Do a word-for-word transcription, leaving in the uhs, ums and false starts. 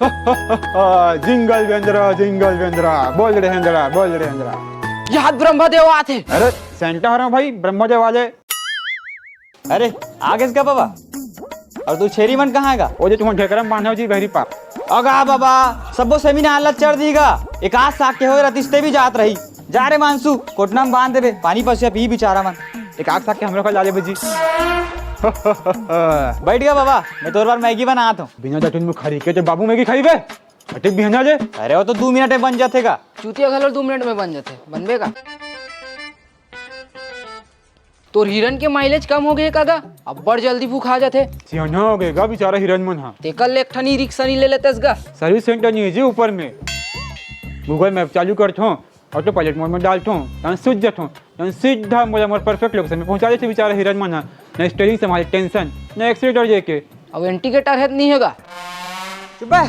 Jingle बेंदरा, jingle बेंदरा, बोल रे हेंदरा, बोल रे हेंदरा। याद ब्रह्मदेव आथे। अरे सेंटा हरव भाई, ब्रह्मदेव वाले। अरे, आ गेस का बाबा? और तू छेरी मन कहाँ हे गा? ओ जे तुमन ढेकरा म बांधे हो जी बहरी पार। अगा बाबा, सबो सेमी नाला चढ़ दी गा। एक आध साग के होए रहतिस ते भी जात रही। जा रे मानसू, कोटना में बांध देबे, पानी पसिया पी बिचारा मन। एक आध साग के हमरो का ला लेबे जी। बैठ गा बाबा, मैं तोर बर मैगी बनात हूँ। बिना दतुन मुँह खरी के तो बाबू मैगी खाई बे। अटे बिहना ले। अरे वो तो दू मिनट में बन जाथे गा। चूतिया घलो दू मिनट में बन जाथे, बनबे का? तोर हिरन के माइलेज कम हो गे का गा? अब्बड़ जल्दी भूखा जाथे। सियाना हो गे गा बिचारा हिरन मन हा। तेकर ले एक ठन ई रिक्शा नी ले लेतेस गा। सर्विस सेंटर नी हे जी ऊपर में। गूगल मैप चालू करथों, ऑटो पायलट मोड में डालथों, तहन सूझ जाथों, तहन सीधा मोला मोर परफेक्ट लोकेशन में पहुंचा देथे बिचारा हिरन मन हा। ना स्टीयरिंग संभाले टेंशन, ना एक्सीलेटर जेके। अब इंडिकेटर हे त नी हे गा। चुप बे।